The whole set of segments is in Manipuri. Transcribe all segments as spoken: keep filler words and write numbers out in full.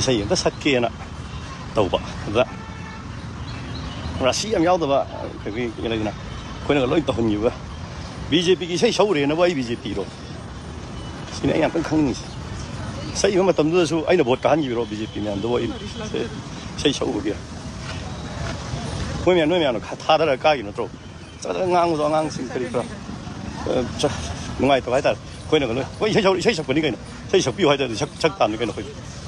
ꯏꯁꯩ ꯑꯝꯇ ꯁꯛꯀꯦꯅ ꯇꯧꯕ꯫ ꯑꯗꯨꯗ ꯔꯥꯁꯤ ꯌꯥꯝ ꯌꯥꯎꯗꯕ ꯑꯩꯈꯣꯏꯒꯤ ꯂꯩꯗꯅ, ꯑꯩꯈꯣꯏꯅꯒ ꯂꯣꯏ ꯇꯧꯍꯟꯈꯤꯕ꯫ ꯕꯤ ꯖꯦ ꯄꯤꯒꯤ ꯏꯁꯩ ꯁꯛꯎꯔꯦꯅꯕꯨ ꯑꯩ ꯕꯤ ꯖꯦ ꯄꯤꯔꯣ? ꯁꯤꯅꯤ ꯑꯩ ꯌꯥꯝ ꯀꯟꯅ ꯈꯪꯅꯤꯡꯉꯤꯁꯦ꯫ ꯁꯛꯏꯕ ꯃꯇꯝꯗꯨꯗꯁꯨ ꯑꯩꯅ ꯚꯣꯠ ꯀꯥꯍꯟꯈꯤꯕꯔꯣ ꯕꯤ ꯖꯦ ꯄꯤ ꯃꯌꯥꯝꯗꯨꯕꯨ? ꯑꯩ ꯏꯁꯩ ꯁꯛꯎꯕꯒꯤ ꯃꯣꯏ ꯃꯌꯥꯝ, ꯅꯣꯏ ꯃꯌꯥꯝꯅ ꯈ-, ꯊꯥꯗꯔꯒ ꯀꯥꯈꯤꯕ ꯅꯠꯇ꯭ꯔꯣ? ꯆꯠꯂꯒ ꯉꯥꯡꯕꯗꯣ ꯑꯉꯥꯡꯁꯤꯡ ꯀꯔꯤ ꯀꯔꯥ, ꯑ, ꯆ-, ꯅꯨꯡꯉꯥꯏꯇꯕ ꯍꯥꯏꯇꯥꯔꯦ꯫ ꯑꯩꯈꯣꯏꯅꯒ ꯂꯣꯏ, "ꯍꯣꯏ, ꯏꯁꯩ ꯁꯛ-, ꯏꯁꯩ ꯁꯛꯄꯅꯤ ꯀꯩꯅꯣ, ꯏꯁꯩ ꯁꯛꯄꯤꯌꯨ" ꯍꯥꯏꯗ꯭ꯔꯗꯤ ꯁꯛ-, ꯁꯛ ꯇꯥꯕꯅꯤ ꯀꯩꯅꯣ ꯑꯩꯈꯣꯏꯗꯤ꯫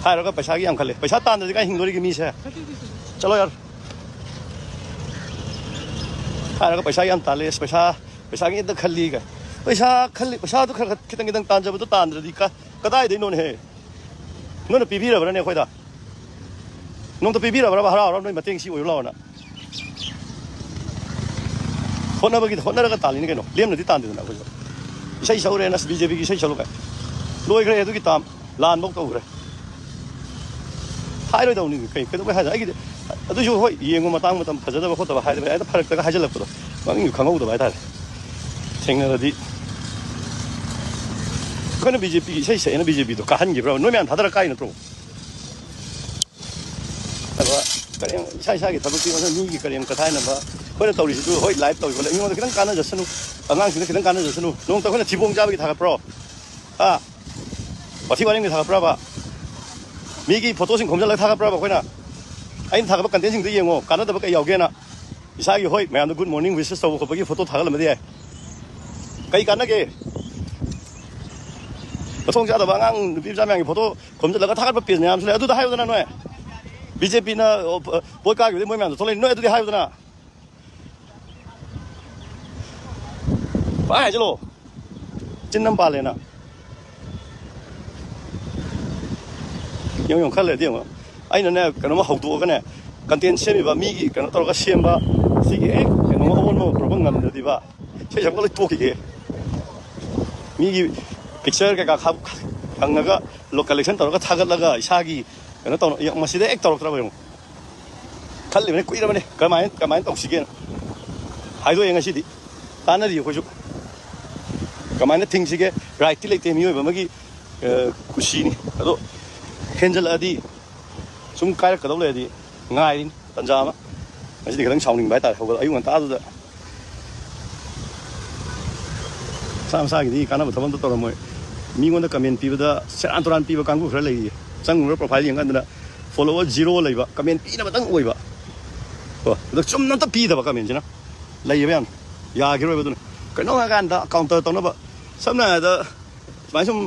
ꯍꯥꯏꯔꯒ ꯄꯩꯁꯥꯒꯤ ꯌꯥꯝ ꯈꯜꯂꯦ꯫ ꯄꯩꯁꯥ ꯇꯥꯟꯗ꯭ꯔꯗꯤ ꯀꯥꯏ ꯍꯤꯡꯗꯣꯔꯤꯒꯦ ꯃꯤꯁꯦ? ꯆꯠꯂꯣ ꯌꯥꯔꯦ꯫ ꯍꯥꯏꯔꯒ ꯄꯩꯁꯥ ꯌꯥꯝ ꯇꯥꯜꯂꯦ, ꯑꯁ, ꯄꯩꯁꯥ, ꯄꯩꯁꯥꯒꯤ ꯑꯝꯇ ꯈꯜꯂꯤ ꯀꯥꯏ꯫ ꯄꯩꯁꯥ ꯈꯜꯂꯤ, ꯄꯩꯁꯥꯗꯨ ꯈꯔ ꯈꯔ ꯈꯤꯇꯪ ꯈꯤꯇꯪ ꯇꯥꯟꯖꯕꯗꯣ ꯇꯥꯟꯗ꯭ꯔꯗꯤ ꯀ-, ꯀꯗꯥꯏꯗꯩꯅꯣꯅꯦꯍꯦ? ꯅꯣꯏꯅ ꯄꯤꯕꯤꯔꯕ꯭ꯔꯅꯦ ꯑꯩꯈꯣꯏꯗ? ꯅꯣꯡꯇ ꯄꯤꯕꯤꯔꯕ꯭ꯔꯕ ꯍꯔꯥꯎ ꯍꯔꯥꯎ ꯅꯣꯏ ꯃꯇꯦꯡ ꯁꯤ ꯑꯣꯏꯌꯨ ꯂꯥꯎꯅ? ꯍꯣꯠꯅꯕꯒꯤ, ꯍꯣꯠꯅꯔꯒ ꯇꯥꯜꯂꯤꯅꯤ ꯀꯩꯅꯣ, ꯂꯦꯝꯅꯗꯤ ꯇꯥꯟꯗꯦꯗꯅ ꯑꯩꯈꯣꯏꯁꯨ꯫ ꯏꯁꯩ ꯁꯛꯎꯔꯦꯅ, ꯑꯁ, ꯕꯤ ꯖꯦ ꯄꯤꯒꯤ ꯏꯁꯩ ꯁꯛꯂꯨ ꯀꯥꯏ꯫ ꯂꯣꯏꯈ꯭ꯔꯦ ꯑꯗꯨꯒꯤ ꯇꯥꯝ, ꯂꯥꯟꯐꯧ ꯇꯧꯈ꯭ꯔꯦ꯫ ꯍꯥꯏꯔꯣꯏꯗꯧꯅꯤ ꯀꯩ, ꯀꯩꯗꯧꯕꯩ ꯍꯥꯏꯗꯣꯏꯅꯣ? ꯑꯩꯒꯤꯗꯤ ꯑꯗꯨꯁꯨ ꯍꯣꯏ, ꯌꯦꯡꯉꯨ, ꯃꯇꯥꯡ ꯃꯇꯝ ꯐꯖꯗꯕ ꯈꯣꯠꯇꯕ ꯍꯥꯏꯗꯕ, ꯍꯦꯛꯇ ꯐꯔꯛꯇꯒ ꯍꯥꯏꯖꯜꯂꯛꯄꯗꯣ, ꯃꯃꯤꯡꯁꯨ ꯈꯪꯍꯧꯗꯕ ꯍꯥꯏꯇꯥꯔꯦ꯫ ꯊꯦꯡꯅꯔꯗꯤ ꯑꯩꯈꯣꯏꯅ ꯕꯤ ꯖꯦ ꯄꯤꯒꯤ ꯏꯁꯩ ꯁꯛꯑꯦꯅ ꯕꯤ ꯖꯦ ꯄꯤꯗꯣ ꯀꯥꯍꯟꯈꯤꯕ꯭ꯔꯕ? ꯅꯣꯏ ꯃꯌꯥꯝ ꯊꯥꯗꯔ ꯀꯥꯏ ꯅꯠꯇ꯭ꯔꯣ? ꯑꯗꯨꯒ ꯀꯔꯦꯝ, ꯏꯁꯥ ꯏꯁꯥꯒꯤ ꯊꯕꯛꯇꯤ ꯑꯣꯟꯊꯣꯛ, ꯃꯤꯒꯤ ꯀꯔꯦꯝ ꯀꯊꯥꯏꯅꯕ꯫ ꯑꯩꯈꯣꯏꯅ ꯇꯧꯔꯤꯁꯤꯁꯨ ꯍꯣꯏ, ꯂꯥꯏꯚ ꯇꯧꯔꯤꯕ ꯑꯩꯉꯣꯟꯗ ꯈꯤꯇꯪ ꯀꯥꯟꯅꯖꯁꯅꯨ, ꯑꯉꯥꯡꯁꯤꯡꯗ ꯈꯤꯇꯪ ꯀꯥꯟꯅꯖꯁꯅꯨ꯫ ꯅꯣꯡꯃꯇ ꯑꯩꯈꯣꯏꯅ ꯊꯤꯕꯣꯡ ꯆꯥꯕꯒꯤ ꯊꯥꯒꯠꯄ꯭ꯔꯣ? ꯍꯥ? ꯋꯥꯊꯤ ꯋꯥꯔꯦꯝꯒꯤ ꯊꯥꯒꯠꯄ꯭ꯔꯕ? ꯃꯤꯒꯤ ꯐꯣꯇꯣꯁꯤꯡ ꯈꯣꯝꯖꯤꯜꯂꯒ ꯊꯥꯒꯠꯄ꯭ꯔꯕ ꯑꯩꯈꯣꯏꯅ? ꯑꯩꯅ ꯊꯥꯒꯠꯄ ꯀꯟꯇꯦꯟꯁꯤꯡꯗꯣ ꯌꯦꯡꯉꯣ, ꯀꯥꯟꯅꯗꯕ ꯀꯩ ꯌꯥꯎꯒꯦꯅ꯫ ꯏꯁꯥꯒꯤ, ꯍꯣꯏ, ꯃꯌꯥꯝꯗ good morning wishes ꯇꯧꯕ ꯈꯣꯠꯄꯒꯤ ꯐꯣꯇꯣ ꯊꯥꯒꯠꯂꯝꯕꯗꯤ ꯌꯥꯏ꯫ ꯀꯩ ꯀꯥꯟꯅꯒꯦ? ꯃꯊꯣꯡ ꯆꯥꯗꯕ ꯑꯉꯥꯡ ꯅꯨꯄꯤ ꯃꯆꯥ ꯃꯌꯥꯝꯒꯤ ꯐꯣꯇꯣ ꯈꯣꯝꯖꯤꯜꯂꯒ ꯊꯥꯒꯠꯄ ꯄꯦꯖ ꯃꯌꯥꯝꯁꯨ ꯂꯩ꯫ ꯑꯗꯨꯗ ꯍꯥꯏꯌꯨꯗꯅ ꯅꯣꯏ꯫ ꯕꯤ ꯖꯦ ꯄꯤꯅ, ꯑꯣ, ꯄ-, ꯄꯣꯠ ꯀꯥꯈꯤꯕꯗꯩ ꯃꯣꯏ ꯃꯌꯥꯝꯗꯣ ꯊꯣꯛꯂꯛꯏ꯫ ꯅꯣꯏ ꯑꯗꯨꯗꯤ ꯍꯥꯏꯌꯨꯗꯅ꯫ ꯄꯥꯏ ꯍꯥꯏꯖꯤꯜꯂꯣ꯫ ꯆꯤꯟ ꯑꯃ ꯄꯥꯜꯂꯦꯅ꯫ ꯌꯦꯡꯉꯨ, ꯌꯦꯡꯉꯨ, ꯈꯔ ꯂꯩꯔꯗꯤ ꯌꯦꯡꯉꯨ꯫ ꯑꯩꯅꯅꯦ, ꯀꯩꯅꯣꯝꯃ ꯍꯧꯗꯣꯛꯑꯒꯅꯦ, ꯀꯟꯇꯦꯟ ꯁꯦꯝꯃꯤꯕ ꯃꯤꯒꯤ ꯀꯩꯅꯣ ꯇꯧꯔꯒ ꯁꯦꯝꯕ, ꯁꯤꯒꯤ ꯍꯦꯛ ꯀꯩꯅꯣꯝꯃ ꯑꯑꯣꯟꯕ ꯑꯃ ꯄꯨꯔꯛꯄ ꯉꯝꯗ꯭ꯔꯗꯤꯕ, ꯏꯁꯩ ꯁꯛꯄ ꯂꯣꯏ ꯇꯣꯛꯈꯤꯒꯦ꯫ ꯃꯤꯒꯤ ꯄꯤꯛꯆꯔ ꯀꯩꯀꯥ ꯈꯞ-, ꯐꯪꯉꯒ ꯂꯣ-, ꯀꯂꯦꯛꯁꯟ ꯇꯧꯔꯒ ꯊꯥꯒꯠꯂꯒ ꯏꯁꯥꯒꯤ ꯀꯩꯅꯣ ꯇꯧꯅ-, ꯌꯦꯡ-, ꯃꯁꯤꯗ ꯍꯦꯛ ꯇꯧꯔꯛꯇ꯭ꯔꯕ ꯌꯦꯡꯉꯨ꯫ ꯈꯜꯂꯤꯕꯅꯤ ꯀꯨꯏꯔꯕꯅꯤ, ꯀꯃꯥꯏꯅ, ꯀꯃꯥꯏꯅ ꯇꯧꯁꯤꯒꯦꯅ꯫ ꯍꯥꯏꯗꯣꯛꯑꯦ ꯉꯁꯤꯗꯤ꯫ ꯇꯥꯟꯅꯔꯤ ꯑꯩꯈꯣꯏꯁꯨ꯫ ꯀꯃꯥꯏꯅ ꯊꯤꯡꯁꯤꯒꯦ? ꯔꯥꯏꯠꯇꯤ ꯂꯩꯇꯦ, ꯃꯤꯑꯣꯏꯕ ꯑꯃꯒꯤ, ꯑ, ꯀꯨꯁꯤꯅꯤ꯫ ꯑꯗꯣ ꯍꯦꯟꯖꯜꯂꯛꯑꯗꯤ, ꯁꯨꯝ ꯀꯥꯏꯔꯛꯀꯗꯧ ꯂꯩꯔꯗꯤ ꯉꯥꯏꯔꯤꯅꯤ ꯇꯟꯖꯥ ꯑꯃ꯫ ꯉꯁꯤꯗꯤ ꯈꯤꯇꯪ ꯁꯥꯎꯅꯤꯡꯕ ꯍꯥꯏꯇꯥꯔꯦ꯫ ꯍꯧꯒꯠ ꯑꯌꯨꯛ ꯉꯟꯇꯥꯗꯨꯗ ꯃꯁꯥ ꯃꯁꯥꯒꯤꯗꯤ ꯀꯥꯟꯅꯕ ꯊꯕꯛ ꯑꯝꯇ ꯇꯧꯔꯝꯃꯣꯏ꯫ ꯃꯤꯉꯣꯟꯗ ꯀꯃꯦꯟ ꯄꯤꯕꯗ ꯁꯦꯔꯥꯟ ꯇꯨꯔꯥꯟ ꯄꯤꯕ ꯀꯥꯡꯕꯨ ꯈꯔ ꯂꯩꯔꯤꯌꯦ꯫ ꯆꯪꯉꯨꯔ ꯄ꯭ꯔꯣꯐꯥꯏꯜ ꯌꯦꯡꯀꯥꯟꯗꯅ ꯐꯣꯂꯣꯋꯔ ꯖꯤꯔꯣ ꯂꯩꯕ, ꯀꯃꯦꯟ ꯄꯤꯅꯕꯇꯪ ꯑꯣꯏꯕ꯫ ꯀꯣ, ꯑꯗꯣ ꯆꯨꯝꯅ ꯑꯝꯇ ꯄꯤꯗꯕ ꯀꯃꯦꯟꯁꯤꯅ ꯂꯩꯌꯦꯕ ꯌꯥꯝ꯫ ꯌꯥꯈꯤꯔꯣꯏꯕ꯫ ꯑꯗꯨꯅ ꯀꯩꯅꯣ ꯍꯥꯏꯀꯥꯟꯗ ꯀꯥꯎꯟꯇꯔ ꯇꯧꯅꯕ, ꯁꯝꯅ ꯍꯥꯏꯔꯕꯗ ꯁꯨꯃꯥꯏꯅ ꯁꯨꯝ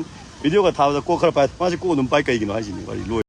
ꯚꯤꯗꯤꯑꯣꯒ ꯊꯥꯕꯗ ꯀꯣꯛ ꯈꯔ ꯄꯥꯏ, ꯃꯥꯁꯦ ꯀꯣꯛ ꯑꯗꯨꯝ ꯄꯥꯏ ꯀꯩꯒꯤꯅꯣ ꯍꯥꯏꯁꯤꯅꯤ ꯋꯥꯔꯤ ꯂꯣꯏ꯫